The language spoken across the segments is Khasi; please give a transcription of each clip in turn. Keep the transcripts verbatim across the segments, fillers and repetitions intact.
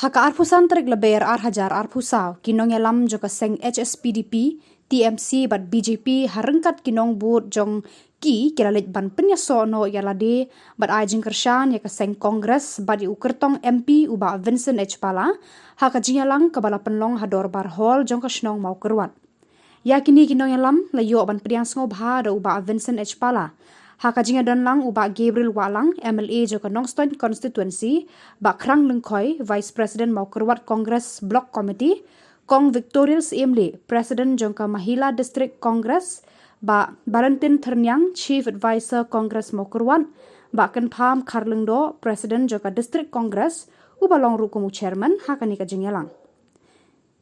Ka arphew san tarik Lber ar hajar arphew saw, ki nongïalam jong ka seng H S P D P, T M C bad B J P ha ryngkat ki nongbud jong ki ki la leit ban pynïasoh noh ïa lade bad ai jingkyrshan ïa ka seng Congress bad ïa u kyrtong M P u Bah Vincent H Pala ha ka jingïalang kaba la pynlong ha Dorbar Hall jong ka shnong Mawkyrwat. Ïa kine ki nongïalam la ïoh ban pdiang sngewbha da u Bah Vincent H Pala. Ha ka jingïadon lang u Bah Gabriel Wahlang, M L A jong ka Nongstoiñ Constituency, Bah Khrang Lyngkhoi, Vice President Mawkyrwat Congress Block Committee, Kong Victorial Syiemlieh, President jong ka Mahila District Congress, Bah Barentin Thyrniang, Chief Advisor Congress Mawkyrwat, Bah Kynpham Kharlyngdoh, President jong ka District Congress, uba long ruh kum u Chairman ha kane ka jingïalang.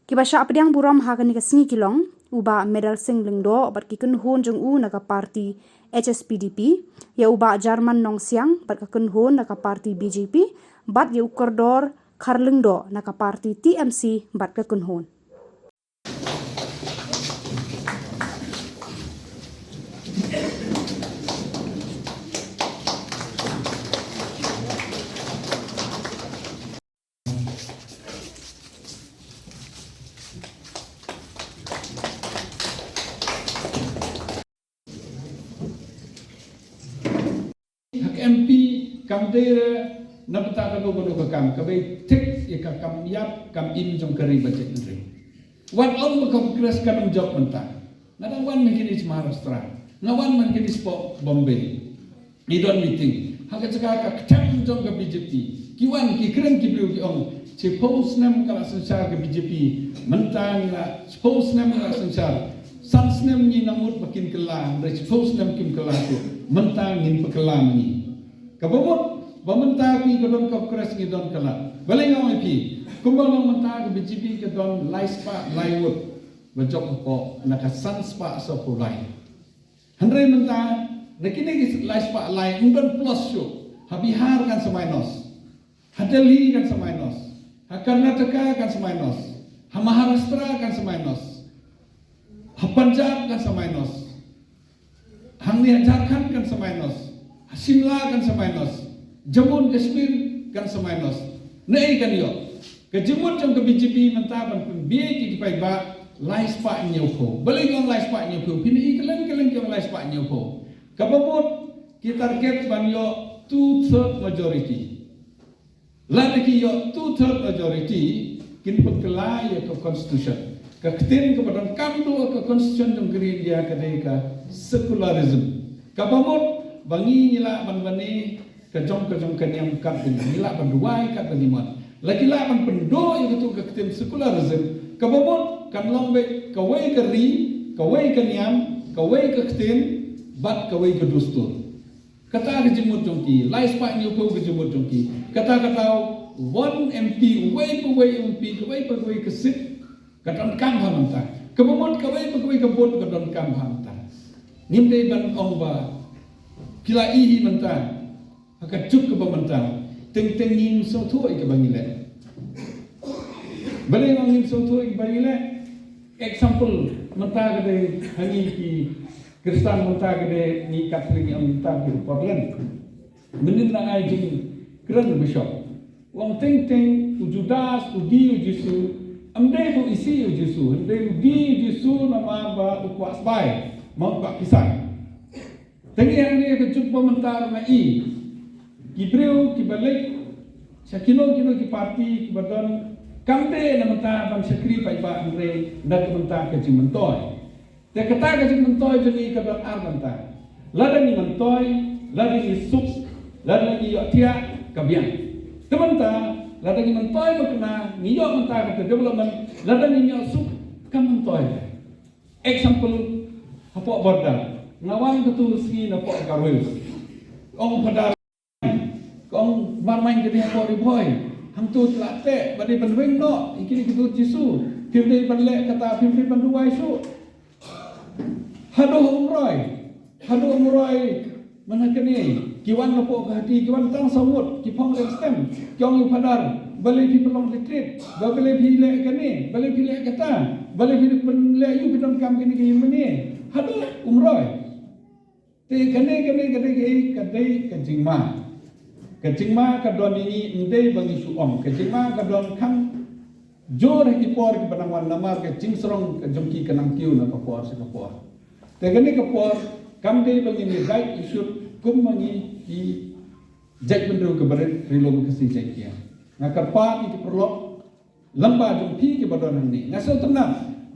Kiba shah pdiang burom ha kane ka sngi ki long u Bah Medal Singh Lyngdoh bad ki kynhun jong u na ka party H S P D P, ïa u Bah Jarman Nongsiang bad ka kynhun na ka party B J P, bad ïa u Kordor Kharlyngdoh na ka party T M C bad ka kynhun. Ha ka M P kam dei re na bynta kano kano ka kam, ka bei thik ïa ka kam ïap kam im jong ka ri ba jait hynrei. Wat ong ba ka Congress kan ym jop mynta. Nga dang wan mynta kine sha Maharashtra, nga wan mynta kine sha Bombay. Ngi don meeting ha ka jaka ka kthem jong ka B J P. Ki wan ki kren ki briew ki ong, shiphew snem ka la synshar ka B J P, mynta ngi la, shiphew snem ka la synshar, san snem ngi nang mut ba kin kylla, hynrei shiphew snem kim kylla shuh, mynta ngin pynkylla ma ngi. Kaba mut ba mynta phi ka don ka Congress, ngi don ka lad. Balei nga ong ïa phi? Kumba long mynta ka B J P ka don lai spah lai ngut ba jop hapoh na ka san spah sawphew lai. Hynrei mynta na kine ki lai spah lai ym don plus shuh. Ha Bihar kan sa minus, ha Delhi kan sa minus, ha Karnataka kan sa minus, ha Maharashtra kan sa minus, ha Punjab kan sa minus, hangne ha Jharkhand kan sa minus, ha Shimla kan sa minus, Jammu and Kashmir kan sa minus. Naei kan ïoh? Ka jingmut jong ka B J P mynta ban pynbiej ïa ki paidbah lai spah hynñiewphew. Balei ki ong lai spah hynñiewphew? Phin ïohi kylleng kylleng ki ong lai spah hynñiewphew. Kaba mut ki target ban ïoh two third majority. Lada ki ïoh two third majority, kin pynkylla ïa ka constitution. Ka ktien kaba donkam duh ka constitution jong ka ri India ka dei ka secularism. Kaba mut ba ngi ngi lah ban bane ka jong ka jong ka niam katba ngi lah ban duwai katba ngi mon. La ki lah ban pynduh ïa katu ka ktien secularism, kaba mut kan long beit kawei ka ri, kawei ka niam, kawei ka ktien bad kawei ka dustur. Kata ka jingmut jong ki, lai spah hynñiewphew ka jingmut jong ki. Kata kata one M P, uwei pa uwei M P, kawei pa kawei ka seat ka donkam ha mynta. Kaba mut kawei pa kawei ka vote ka donkam ha mynta. Ngim dei ban ong ba ki la i hi mynta. Ha ka juk kaba mynta, teng teng ngim sngewthuh ïa kaba ngi leh. Balei ngim sngewthuh ïa kaba ngi leh? Example mynta ka dei ha ngi ki Khristan mynta ka dei ngi Katholik, ngi ong mynta ki Portland. Mynnin la ai jingkren bishop, u ong teng teng u Judas u die u Jisu. Ym dei ba u isih u Jisu, hynrei u die u Jisu namar ba u kwah sbai, ma u kwah pisa. Te ngi hangne ka juk ba mynta ruh nga i ki briew kiba leit sha kino kino ki party kiba don, kam dei na bynta ban shakri paidbah hynrei na ka bynta ka jingmyntoi. Te kata ka jingmyntoi jong ngi ka don ar bynta. Lada ngi myntoi, lada ngi suk, lada ngi ïohthiah, ka biang. Te mynta lada ngi myntoi ba kane ngi ïoh mynta ka development, lada ngi ïoh suk, kam myntoi. Example, hapoh border. Nga wan katu sngi napoh Garo Hills. Ong Phadar, ka ong marmain ka dei hapoh Ri Bhoi. Hangtu te la teh ba dei ban weng noh ïa kine ki dur Jisu. Phim dei ban leh kata, phim dei ban duwai shuh. Haduh Umroi, haduh Umroi. Mynta kane ki wan napoh ka hati, ki wan tang saw ngut, ki phong leh stem. Ki ong ïa u Phadar, balei phi pynlong retreat, ba balei phi leh kane, balei phi leh kata, balei phi pynleh ïa u, phi donkam kane ka ïing mane. Haduh Umroi. Te kane kane ka dei ka, ka dei ka jingma. Ka jingma ka don ïa ngi, ym dei ba ngi shu ong. Ka jingma ka don kham jur ha ki por kiba nang wan namar ka jingsarong ka jong ki ka nang kiew na ka por sha ka por. Te kane ka por kam dei ba ngin ïa dait ïa shut kum ma ngi ki jaitbynriew kiba rit ri lum Khasi jait kiang. Nga kyrpad ïa ki paralok, lyngba jong phi kiba don hangne, nga sngewtynnat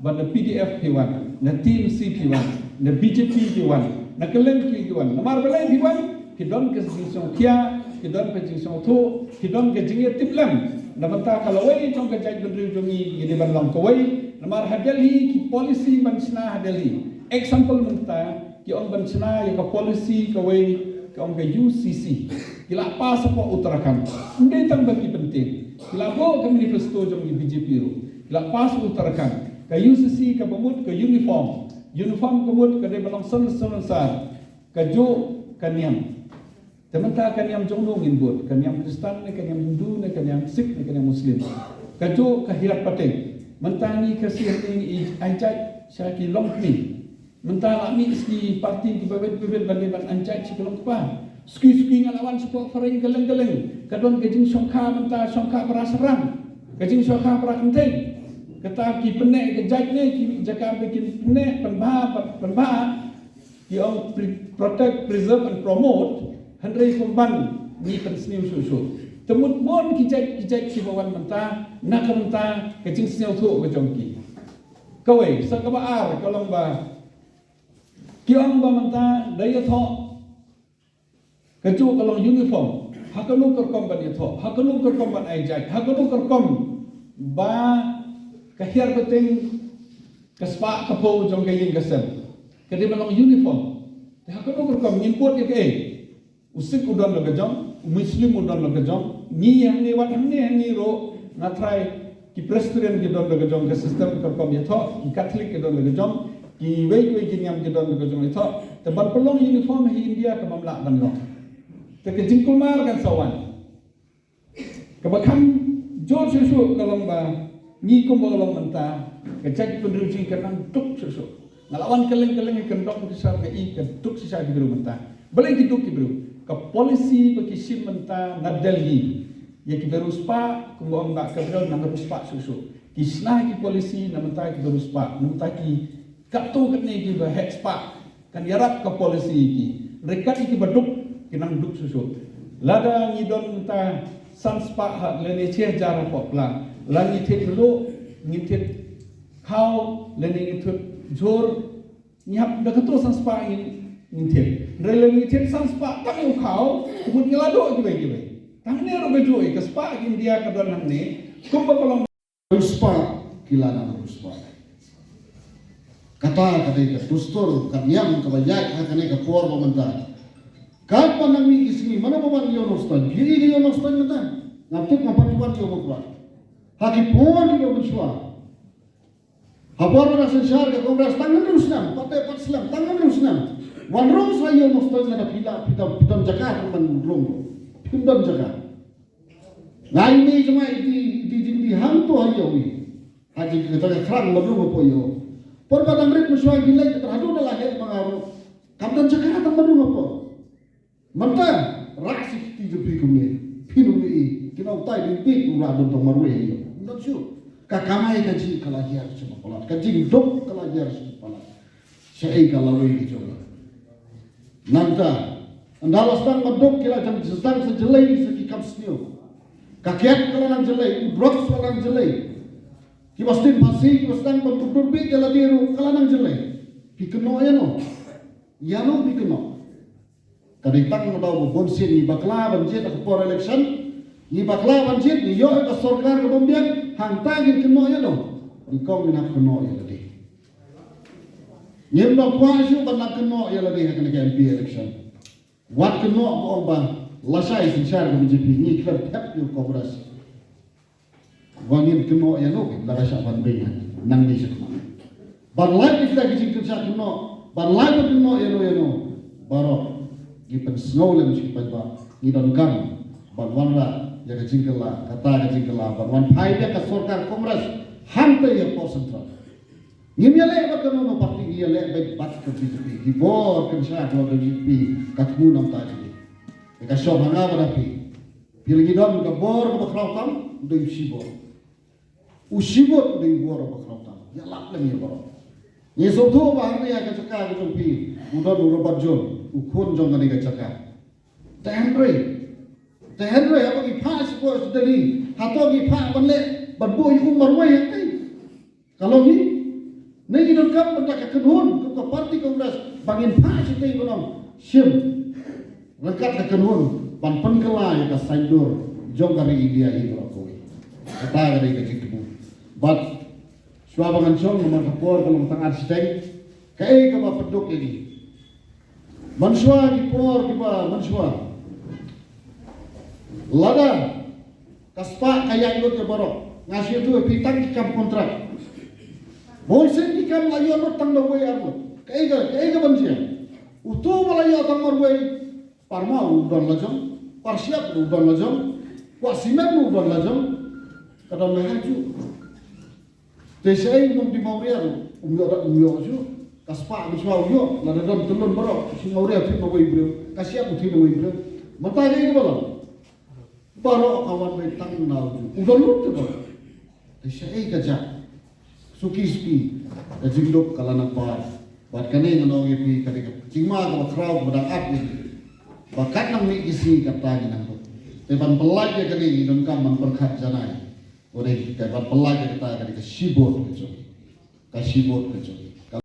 ba na P D F phi wan, na T M C phi wan, na B J P phi wan, na kylleng ki phi wan. Namar balei phi wan? Ki don ka jingsngewkhia, ki don ka jingsngewthuh, ki don ka jingïatiplem na bynta ka lawei jong ka jaitbynriew jong ngi, ngi dei ban long kawei. Namar ha Delhi ki policy ban shna ha Delhi. Example mynta, ki ong ban shna ïa ka policy kawei, ki ong ka U C C. Ki la pass hapoh Uttarakhand. Ym dei tang ba ki pyntieng. Ki la buh ka manifesto jong ki B J P ruh. Ki la pass Uttarakhand. Ka U C C kaba mut ka uniform. Uniform ka mut ka dei ban long san san sar. Kajuh ka niam. Te mynta ka niam jong no ngin bud, ka niam Khristan ne ka niam Hindu ne ka niam Sikh ne ka niam Muslim. Kajuh ka hiar pateng. Mynta ngi Khasi hangne ngi ai jait sha ki longkmie. Mynta la mih ski party kiba bit bit ban dei ban ai jait sha ki longkpa. Ski ski nga la wan sha phareng kylleng kylleng. Ka don ka jingshongkha mynta, shongkha para syrang. Ka jingshongkha para kynthei. Kata ki pyneh ka jait ne ki jaka ba ki pyneh pynbha pynbha. Ki ong pre-, protect, preserve and promote, hynrei kumban ngi pynsniew shuh shuh. Te mut bun ki jait ki jait kiba wan mynta na ka bynta ka jingsngewthuh ka jong ki. Kawei, sa kaba ar ka long ba ki ong ba mynta da ïathoh kajuh ka long uniform. Ha kano ka rukom ban ïathoh, ha kano ka rukom ban ai jait, ha kano ka rukom ba ka hiar pateng, ka spah ka phew jong ka ïing ka sem ka dei ban long uniform. Te ha kano ka rukom ngin bud ïa kaei? U Sikh u don la ka jong, u Muslim u don la ka jong. Ngi hangne, wat hangne hangne ruh nga tharai ki Presbyterian ki don la ka jong ka system ka rukom ïathoh, ki Catholic ki don la ka jong, kiwei kiwei ki niam ki don la ka jong ïathoh. Te ban pynlong uniform ha India ka bym lah ban long. Te ka jingkulmar kan sa wan. Kaba kham jur shuh shuh ka long ba ngi kumba ka long mynta, ka jaitbynriew jong ngi ka nang duk shuh shuh. Nga la wan kylleng kylleng, ka duk shisha, nga i ka duk shisha ki briew mynta. Balei ki duk ki briew? Ka policy ba ki shim mynta na Delhi ïa kiba riewspah, kumba ong ba ka briew nang riewspah shuh shuh. Ki shna ki policy na bynta kiba riewspah, na bynta ki katto katne kiba heh spah. Kan ïarap ka policy ïa ki. Hynrei kat ïa kiba duk, ki nang duk shuh shuh. Lada ngi don mynta san spah ha, lane shi hajar hapoh pla, la ngi thied mluh, ngi thied khaw, lane ngi thied jhur, ngi hap da katto san spah ngin, ngin thied. Hynrei lada ngi thied san spah tang ïa u khaw, ka mut ngi la duh kiwei kiwei. Tang ne ruh kajuh ïa ka spah India ka don hangne, kumba ka long. Riewspah, ki la nang riewspah. Kata ka dei ka dustur, ka niam kaba ïaid ha kane ka por ba mynta. Katba nang mih ki sngi, mano ba wan ïa u nongstoiñ, phi ïohi ïa u nongstoiñ mynta? Ngam tip, ngam pat ju wan ïa u ba kwah. Ha ki por kiba mynshuwa, ha por ba dang synshar ka Congress, tang hynriew snem, pat dei pat slem, tang hynriew snem. Wan rung sa ïa u nongstoiñ, lada phi lah, phi don, phi don jaka tang ban rung. Phim don jaka. Nga ïohi jong nga iti, iti jingdih hangto ha ïew i. Ha jingkata ka khrang ba rung hapoh ïew. Por ba dang rit mynshuwa ki leit, haduh da la heh ma nga ruh, kam don jaka tang ban rung hapoh. Mynta rah sha ki kti jong phi kumne, phin ym ïohi. Ki nongtai bit bit u rah don tang marwei ha ïew. Ym don shuh. Ka kamai kajih ka la hiar sha ba palat, ka jingduk ka la hiar sha ba palat. Shaei ka lawei ka jong nga? Nangta, ynda la sdang ban duk ki la jan sdang sa jlei sa ki kam sniew. Ka kiad ka la nang jlei, u drugs ka la nang jlei. Kiba sdien phasi, kiba sdang ban dur dur beit ïa lade ruh ka la nang jlei. Phi kynnoh ïano? Ïano phi kynnoh? Ka dei tang ba bun sien ngi bakla ban jied ha ka por election. Ngi bakla ban jied, ngi ïoh ka sorkar ka bym biang, hangta ngin kynnoh ïano? Nyngkong ngin hap kynnoh ïa lade. Ngim da kwah shuh ban nang kynnoh ïa lade ha kane ka M P election. Wat kynnoh ba ong ba lashai synshar ka B J P, ngi khlem thep ïa u Congress. Wat ngin kynnoh ïano, lada shah ban beiñ nangne sha khmat. Ban lait ïa kita ki jingkyrshan kynnoh, ban lait ban kynnoh ïano ïano, baroh ngi pynsngew lem sha ki paidbah, ngi donkam ban wanrah ïa ka jingkylla, kata ka jingkylla ban wan phai biang ka sorkar Congress hangta ïa ka por central. Ngim ïaleh bad kano kano party, ngi ïaleh beit bad ka B J P. Ki bor kyrshan ka B J P, ka thmu namar jong ngi. Ka shong ha nga bad ha phi. Ngi la ngi don ka bor kaba khraw tam, u dei u shibor. U shibor u dei u bor ba khraw tam. Ïa lap lem ïa baroh. Ngi sngewthuh ba hangne ha ka jaka ka jong phi u don u Robert John, u khun jong kane ka jaka. Te hynrei, te hynrei haba ngi phah sha pdeng Delhi, hato ngi phah ban leh ban buh ïa u marwei hangtei? Ka long hi, ne ngi donkam bynta ka kynhun kum ka party Congress ba ngin phah shatei ban ong shim ryngkat ka kynhun ban pynkylla ïa ka saiñdur jong ka ri India hi baroh kawei. Kata ka dei ka jingthmu. Bad shuwa ba ngan shong namar ka por ka long tang ar shiteng, kaei kaba pynduk ïa ngi. Mynshuwa ki por kiba mynshuwa, lada ka spah ka ïaid lut ïa baroh, nga shu ïathuh ïa phi tang ki kam kontrak. Bun sien ki kam la ïoh lut tang da wei ar lut. Kaei ka, kaei ka ban jia? Uto ba la ïoh tang marwei, par maw u don la jong, par shyiap u don la jong, kwah simen u don la jong, ka don la ha juh. Te shaei u nongdie mawria ruh um ïoh, um ïoh shuh. Ka spah mynshuwa u ïoh, lada don tyllun baroh, u die mawria u thied na uwei u briew, ka shyiap u thied na uwei u briew. Mynta kaei kaba long? Baroh ka wan beit tang na u juh. U don lut te baroh. Te shaei ka jia? Suki suki ka jingduk ka la nang par. Bad kane ngan ong ïa phi ka dei ka jingma kaba khraw kaba dang ap ïa phi. Ba kat nang mih ki sngi kata ngi nang duk. Te ban pyllait ïa kane ngi donkam ban pyrkhat janai. Ka dei ka ban pyllait ïa kata ka dei ka shibor ka jong ngi. Ka shibor ka jong ngi. Ka